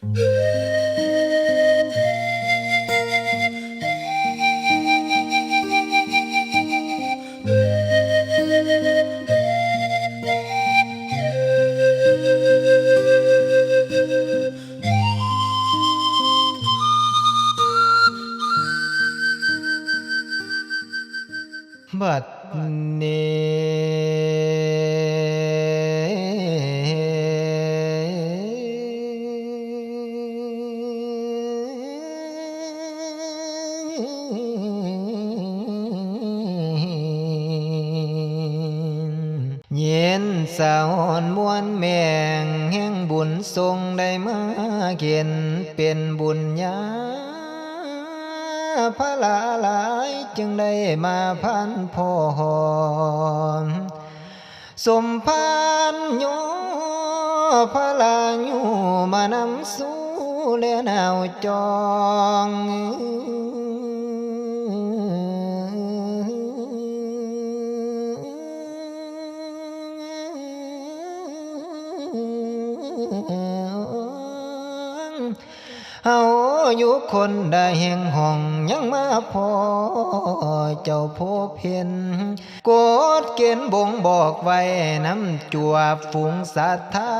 ບັດນີ້ ຍິນສາວມ່ວນແມງແຫ່ງບຸນຊົງ ໄດ້ມາເຫັນເປັນບຸນຍາ ພະລາຫຼາຍຈຶ່ງໄດ້ມາພັນພໍ ສົມພານຍໍພະລາຢູ່ມານຳສູ່ແລນາວຈອງ ເຮົາຢູ່ຄົນໃດແຫ່ງຫ້ອງ ຍັງມາພໍເຈົ້າພົບເຫັນ ກົດເກນບົ່ງບອກໄວ້ນຳຈວບຝູງສັດທາ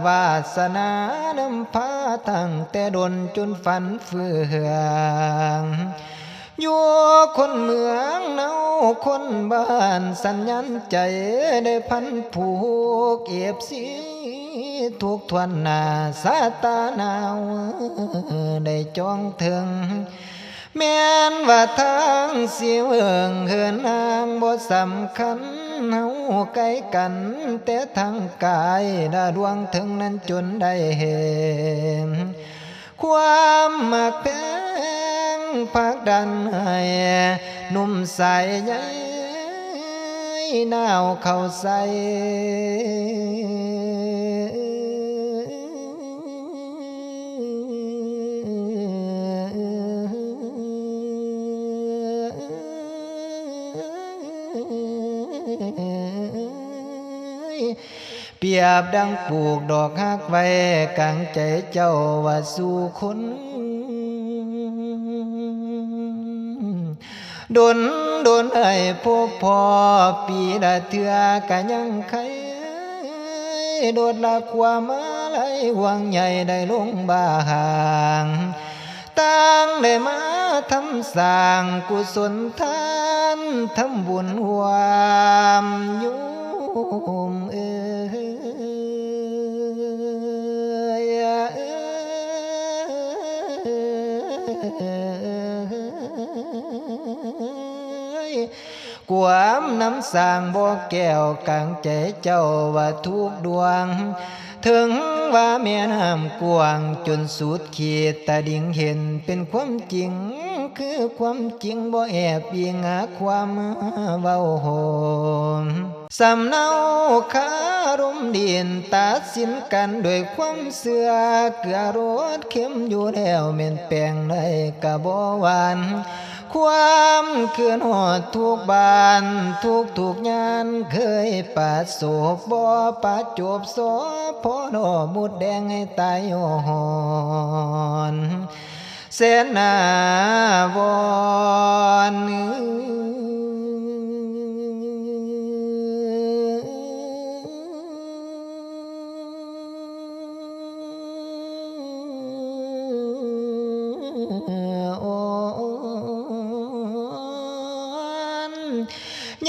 ວາສະໜານຳພາຕັ້ງແຕ່ດົນຈົນຝັນເຟືອງ ຢູ່ຄົນເມືອງເນົາຄົນບ້ານ ສັນຍານໃຈໄດ້ພັນຜູກ ເອັບຊີທຸກຖ້ວນໜ້າ ສາຕາໜາວໄດ້ຈອງເຖິງ ແມ່ນວ່າທາງຊິເຫວີງເຫີນຫ່າງບໍ່ສຳຄັນ ເຮົາໃກ້ກັນແຕ່ທາງກາຍ ລະດວງເທິງນັ້ນຈົນໄດ້ເຫັນ ຄວາມມັກແພງຜັກດັນໃຫ້ໜຸ່ມສາຍໃຍໜາວເຂົ້າໃສ່ ປຽບດັ່ງປູກດອກຮັກໄວ້ກາງໃຈເຈົ້າວ່າສູ່ຄົນ ດົນໆ ໄດ້ພົບພໍ້ ປີລະເທື່ອກະຍັງໄຄ ໂດດລະຄວາມອາໄລຫວງໃຍໄດ້ລົງບາງ ຕ່າງໄດ້ມາທຳສ້າງກຸສົນທານ ທຳບຸນຮ່ວມໂຍມເອີຍ ກວມນຳສ້າງບໍ່ແກ້ວກາງໃຈເຈົ້າວ່າທຸກດວງ ເຖິງວ່າແມ່ນ້ຳກວ້າງຈົນສຸດຂີດຕະລິງເຫັນ ເປັນຄວາມຈິງຄືຄວາມຈິງ ບໍ່ແອບອີງຫາຄວາມເວົ້າໂຫມ ສຳເນົາຄາລົມດິນ ຕັດສິນກັນດ້ວຍຄວາມເຊື່ອ ເກືອລົດເຄັມຢູ່ແລ້ວ ແມ່ນແປ້ງໃດກະບໍ່ຫວານ ຄວາມຄືນຮອດທຸກບ້ານ ທຸກໆຍານ ເຄີຍປະສົບບໍ່ປະຈົບ ສອບພໍລໍໝົດແດງໃຫ້ຕາຍຍ້ອນ ແສນໜ້າວອນ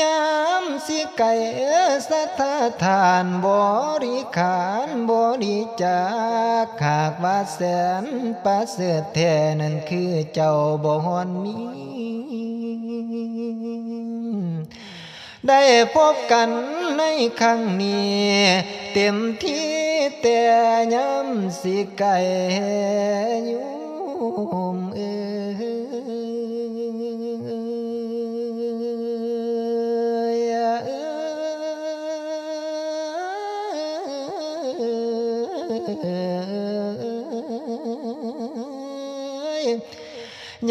ຍາມຊິໃກ້ ສັດທາທ່ານບໍລິຂານບໍລິຈາກ ຫາກວ່າແສນປະເສີດແທ້ ນັ້ນຄືເຈົ້າບໍ່ຮອດມີ ໄດ້ພົບກັນໃນຄັ້ງນີ້ ເຕັມທີ່ແຕ່ຍາມຊິໃກ້ໂຍມເອີຍ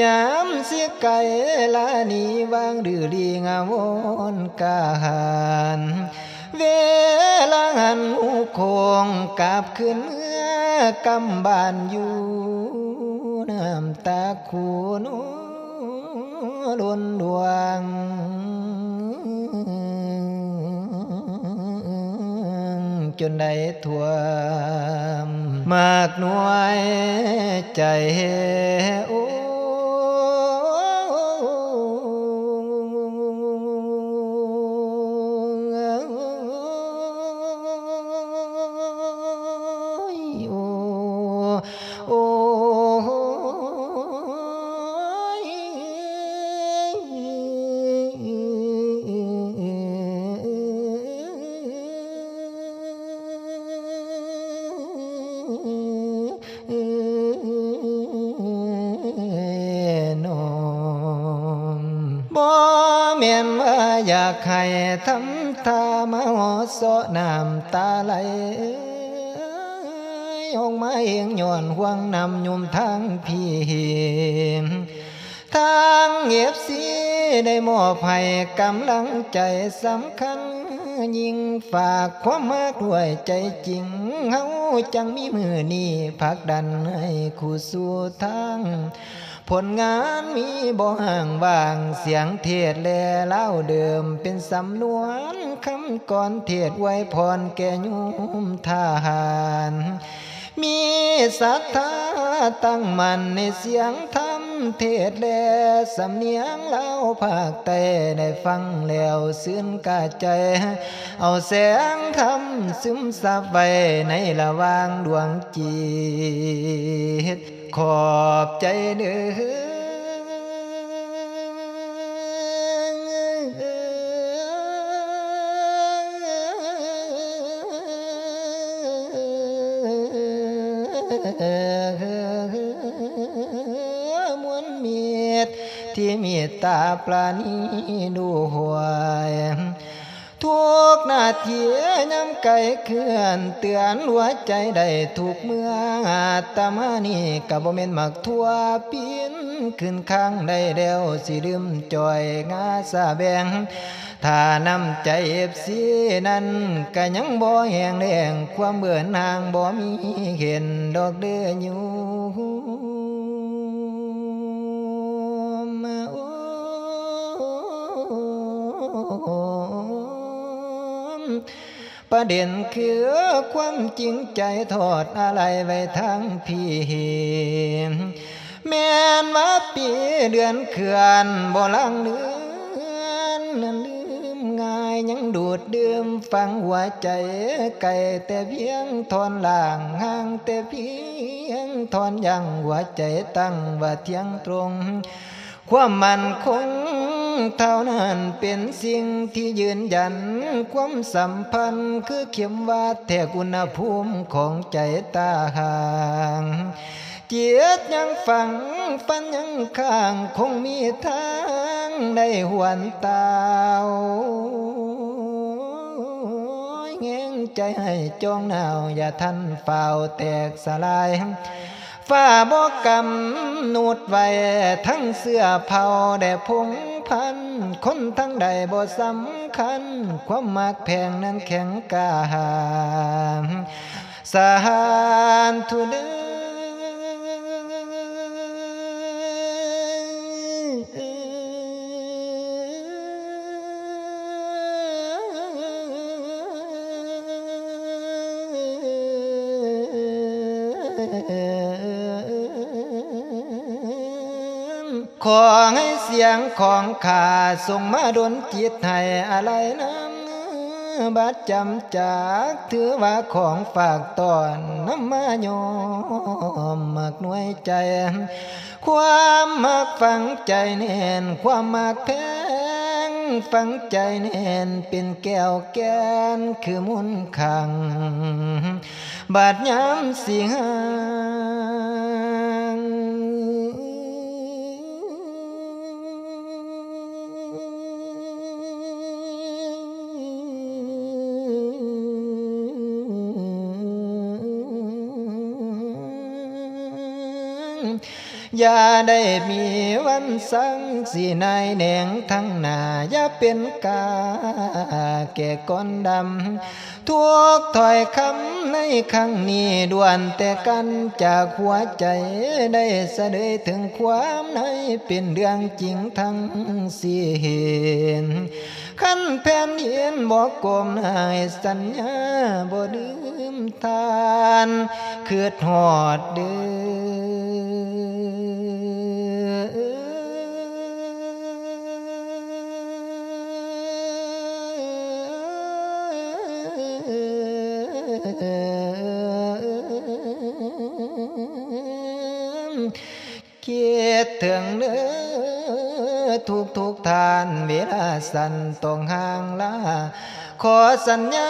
ຍາມຊິໃກ້ລານີວາງດື້ລີງາວອນການ ເວລານັ້ນໝູ່ໂຂງກັບຄືນເມືອກຳບ້ານຢູ່ ນ້ຳຕາຄູນອນລົ້ນດວງ ຈົນໄດ້ຖ້ວມໝາກໜ່ວຍໃຈ ໂອ້ ໂອ້ ໂອ້ຍ ນ້ອງ ບໍ່ແມ່ນວ່າຢາກໃຫ້ທຳທ່າມາຫົວເຊາະ ນ້ຳຕາໄຫຼອອກມາເອງ ຍ້ອນຫ່ວງນ້ຳຍົມທາງພີ. ທາງເອັຟຊີໄດ້ມອບໃຫ້ກຳລັງໃຈສຳຄັນຍິ່ງ ຝາກຄວາມຮັກດ້ວຍໃຈຈິງ ເຮົາຈັ່ງມີມື້ນີ້ ຜັກດັນໃຫ້ຄູ່ສູ່ທາງ. ຜົນງານມີບໍ່ຫ້າງວ່າງ ສຽງເທດແລລາວເດີມ ເປັນສຳນວນຄຳກອນເທດອວຍພອນແກ່ໂຍມທະຫານ ມີສັດທາຕັ້ງໝັ້ນໃນສຽງທຳເທດແລ ສຳນຽງລາວພາກໃຕ້ ໄດ້ຟັງແລ້ວຊື່ນກາຍໃຈ ເອົາແສງທຳຊຶມຊັບໄວ້ໃນລະຫວ່າງດວງຈິດ ຂອບໃຈເດີ ມວນມິດທີ່ເມດຕາປານີດ້ວຍ ທຸກນາທີຍາມໄກເຄື່ອນ ເຕືອນຫົວໃຈໄດ້ທຸກເມື່ອ ອາດຕະມານີ້ກະບໍ່ແມ່ນໝາກຖົ່ວ ປີນຂຶ້ນຄາງໄດ້ແລ້ວ ຊິດື່ມຈ່ອຍງາສາແບງ ຖ້ານ້ຳໃຈເອັຟຊີນັ້ນກະຍັງບໍ່ແຫ້ງແລ້ງ ຄວາມເບື່ອໜ່າຍບໍ່ມີເຫັນດອກເດີໂຍມ ໂອ້ ປະເດັນຄືຄວາມຈິງໃຈ ທອດອາໄລໄວ້ທາງພີ້ ແມ່ນວ່າປີເດືອນເຄື່ອນ ບໍ່ລາງເລືອນ ລືມງ່າຍ ຍັງດູດດື່ມຝັງຫົວໃຈ ໄກແຕ່ພຽງທ່ອນລ່າງ ຫ່າງແຕ່ພຽງທ່ອນຢ່າງ ຫົວໃຈຕັ້ງວ່າທ່ຽງຕົງ ຄວາມໝັ້ນຄົງເທົ່ານັ້ນເປັນສິ່ງທີ່ຢືນຢັນ ຄວາມສຳພັນຄືເຂັມວັດແທກອຸນຫະພູມຂອງໃຈຕ່າງຫາກ ຈິດຍັງຝັງ ຝັນຍັງຄ້າງ ຄົງມີທາງໄດ້ຫວນຕາວ ແຮງໃຈໃຫ້ຈອງໜາວ ຢ່າທັນຟ້າວແຕກສະລາຍ ຟ້າບໍ່ກຳນົດໄວ້ ທັງເຊື້ອເຜົ່າແລະພົງພັນ ຄົນທາງໃດບໍ່ສຳຄັນ ຄວາມມັກແພງນັ້ນແຂງກ້າຫານ ສະຫານທຸເດີ ຂໍໃຫ້ສຽງຂອງຂ້າ ສົ່ງມາດົນຈິດໃຫ້ອາໄລນຳ ບາດຈຳຈາກ ຖືວ່າຂອງຝາກຕ້ອນ ນຳມາຍ້ອມໝາກໜ່ວຍໃຈ ຄວາມມັກຝັງໃຈແໜ້ນ ຄວາມມັກແພງຝັງໃຈແໜ້ນ ເປັນແກ້ວແກ່ນຄືມົນຄັງ ບາດຍາມສິຫາງ ຢ່າໄດ້ມີວັນສັງ ຊິໜ່າຍແໜງທາງໜ້າ ຢ່າເປັນກາແກ່ກ່ອນດຳ ທຸກຖ້ອຍຄຳໃນຄັ້ງນີ້ ລ້ວນແຕ່ກັນຈາກຫົວໃຈ ໄດ້ສະເລີຍເຖິງຄວາມໃນ ເປັນເລື່ອງຈິງທັງສິ້ນ. ຄັນແຜ່ນດິນບໍ່ກົ້ມໜ້າໃຫ້ສັນຍາ ບໍ່ລືມທ່ານ ຄິດຮອດເດີ້. ຄິດເຖິງເດີ້ ທຸກໆທ່ານ ເວລາສັ້ນຕ້ອງຫ່າງລາ ຂໍສັນຍາ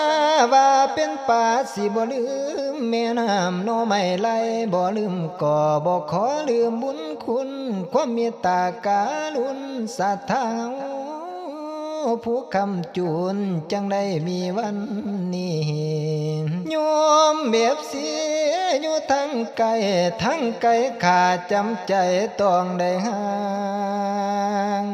ວ່າເປັນປາຊິບໍ່ລືມແມ່ນ້ຳໜໍ່ໄມ້ໄຫຼ ບໍ່ລືມກໍບໍ່ຂໍລືມບຸນຄຸນ ຄວາມເມດຕາກະລຸນສັດທາ ຜູ້ຄ້ຳຈູນ ຈັ່ງໄດ້ມີວັນນີ້ ໂຍມເອັຟຊີຢູ່ທາງໄກ ທາງໄກຂ້າຈຳໃຈຕ້ອງໄດ້ຫ່າງ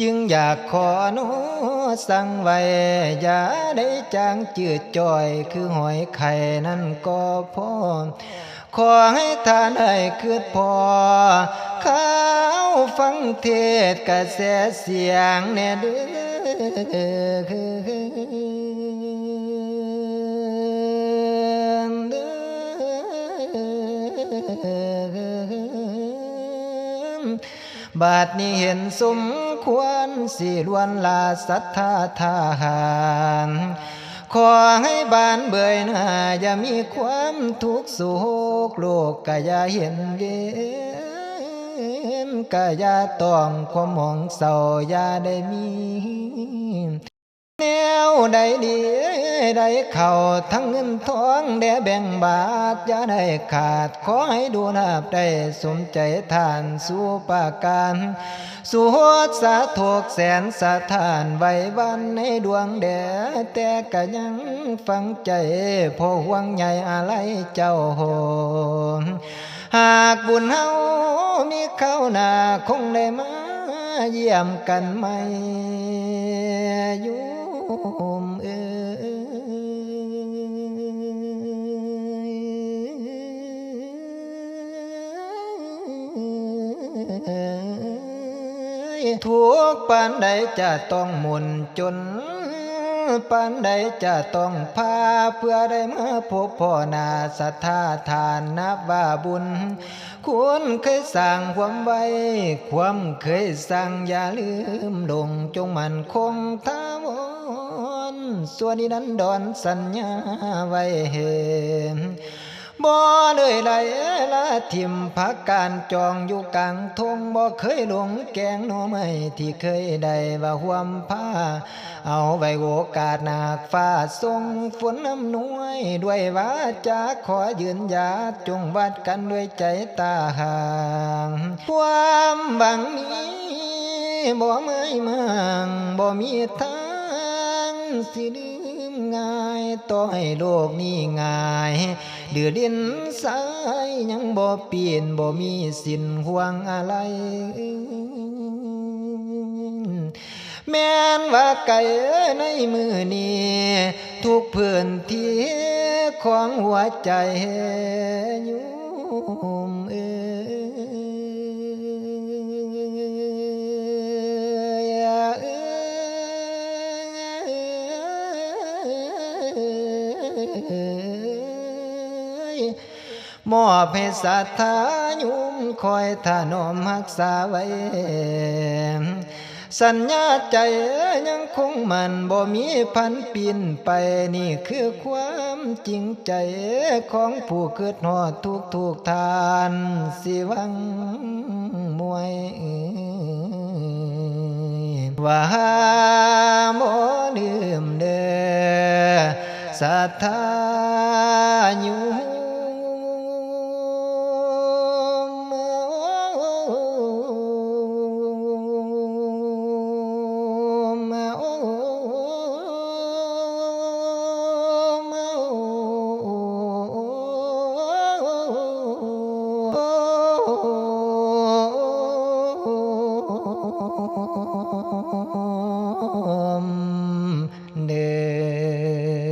ຈຶ່ງຢາກຂໍໜໍ່ສັ່ງໄວ້ ຢ່າໄດ້ຈາງຈືດຈ່ອຍ ຄືຫອຍໄຂ່ນັ້ນກໍພໍ ຂໍໃຫ້ທ່ານໄດ້ຄິດພໍ ຂ່າວຟັງເທດກະແສສຽງແດ່ເດີ້ ບາດນີ້ເຫັນສົມຄວນ ຊິລວນລາສັດທາທະຫານ ຂໍໃຫ້ບານເບຍໜ້າ ຢ່າມີຄວາມທຸກໂສກ ໂລກກະຢ່າເຫັນເວນ ກະຢ່າຕ້ອງຄວາມໝອງເສົ້າ ຢ່າໄດ້ມີ ແນວໃດດີໄດ້ເຂົ້າ ທັງເງິນທອງແດ່ແບ່ງບາດ ຢ່າໄດ້ຂາດ ຂໍໃຫ້ດູລາບໄດ້ສົມໃຈທ່ານ ສຸປະການ ສຸໂຫດສາໂທກແສນສະທ້ານ ໄວ້ວັນໃນດວງແດ່ ແຕ່ກະຍັງຝັງໃຈ ເພາະຫ່ວງໃຍອາໄລເຈົ້າ ຫາກບຸນເຮົາມີຄາວໜ້າ ຄົງໄດ້ມາຢ້ຽມກັນໃໝ່ ໂຍມເອີຍ. ທຸກປານໃດຈະຕ້ອງໝົນຈົນ ປານໃດຈະຕ້ອງພາ ເພື່ອໄດ້ມາພົບພໍ້ໜ້າ ສັດທາທ່ານນັບວ່າບຸນ ຄຸນເຄີຍສ້າງຄວາມໄວ້ ຄວາມເຄີຍສ້າງຢ່າລືມລົງ ຈົ່ງໝັ້ນຄົງຖາວອນ ຊົ່ວນິລັນດອນສັນຍາໄວ້ ບໍ່ເລີຍໄຫຼລາຖິ້ມ ຜັກການຈອງຢູ່ກາງທົ່ງ ບໍ່ເຄີຍຫຼົງແກງໜໍ່ໄມ້ ທີ່ເຄີຍໄດ້ວ່າຮ່ວມພາ ເອົາໄວ້ໂອກາດໜາກຟ້າສົ່ງຝົນອຳນວຍ ດ້ວຍວາຈາຂໍຢືນຢາດ ຈົ່ງວັດກັນດ້ວຍໃຈຕາຫ່າງ ຄວາມຫວັງມີບໍ່ໝາຍໝັ້ງ ບໍ່ມີທາງຊິລືມງ່າຍ ຕໍ່ໃຫ້ໂລກນີ້ຫງາຍ ດື້ດິນສາຍ ຍັງບໍ່ປີ້ນ ບໍ່ມີສິ້ນຫ່ວງອາໄລ ແມ່ນວ່າໄກໃນມື້ນີ້ ທຸກພື້ນທີ່ຂອງຫົວໃຈໂຍມເອີຍ ເອີຍ. ມອບໃຫ້ສັດທາໂຍມ ຄອຍຖະໜອມຮັກສາໄວ້ ສັນຍາໃຈຍັງຄົງໝັ້ນ ບໍ່ມີຜັນປິ່ນໄປ ນີ້ຄືຄວາມຈິງໃຈ ຂອງຜູ້ຄິດຮອດທຸກໆທ່ານ ຊິຫວັງມວຍ ວ່າບໍ່ລືມເດີ ສັດທາໂຍມ. ມເດີ.